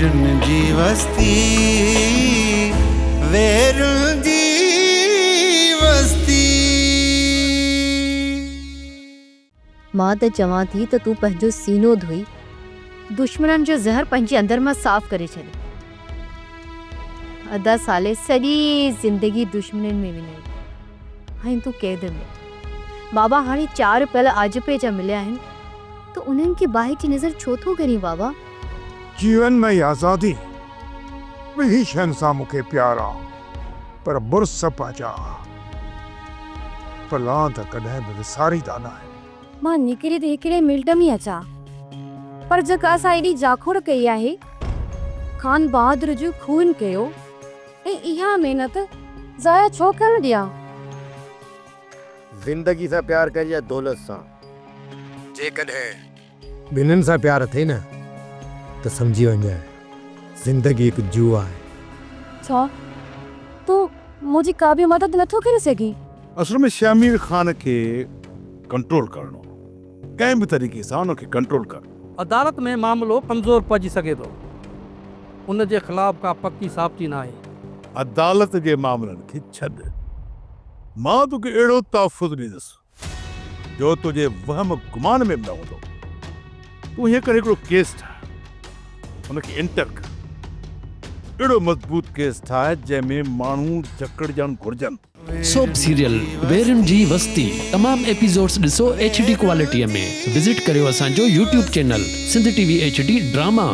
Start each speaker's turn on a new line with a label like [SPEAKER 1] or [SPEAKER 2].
[SPEAKER 1] ويرن جي وستي، ويرن جي وستي.
[SPEAKER 2] مان ته چوان ٿي ته تون پنهنجو سينو ڌوئي دشمنن جو زهر پنهنجي اندر مان صاف ڪري ڇڏ. ادا صالح سڄي زندگي دشمنين ۾ وڃائي ۽ تون قيد ۾. بابا هاڻي چار پل آجپي جا مليا آهن ته انهن کي باهه جي نظر ڇو ٿو ڪرين بابا؟
[SPEAKER 3] جيون ۾ آزادي ٻنهي شين سان مون کي پيار آ پر مڙس پنهنجا پلاند ڪڏهن به وساريندا ناهن.
[SPEAKER 4] مان نڪري ته هڪڙي منٽ ۾ اچان پر جيڪا اسان ايڏي جاکوڙ ڪئي آهي، خان بهادر جو خون ڪيو ۽ اها محنت ضايع ڇو ڪرڻ ڏيان؟
[SPEAKER 5] زندگي سان پيار ڪر يا دولت سان؟ جيڪڏهن ٻنهين سان پيار اٿئي نه ته سمجهي وڃجانء زندگي هڪ جوئو آهي.
[SPEAKER 4] ڇا تون منهنجي ڪا به مدد نٿو ڪري سگهين؟
[SPEAKER 6] اصل ۾ شهمير خان کي ڪنٽرول ڪرڻو هو. ڪنهن به طريقي سان ان کي ڪنٽرول ڪر.
[SPEAKER 7] عدالت ۾ معاملو ڪمزور پئجي سگهي ٿو. ان جي خلاف ڪا پڪي ثابتي ناهي.
[SPEAKER 6] عدالت جي معاملن کي ڇڏ. مان توکي اهڙو تحفظ ڏيندس جو تنهنجي وهم گمان ۾ به نه هوندو. تون هيئن ڪر هڪڙو ڪيس ٺاهه، ان کي انٽر ڪر. اهڙو مضبوط ڪيس ٺاهه جنهن ۾ ماڻهو جڪڙجڻ گهرجن.
[SPEAKER 8] سوپ سيريل ويرين جي وستي تمام ايپيسوڊس ڏسو ايڇ ڊي ڪوالٽي ۾ وزٽ ڪريو اسان جو YouTube channel Sindh T V H D drama.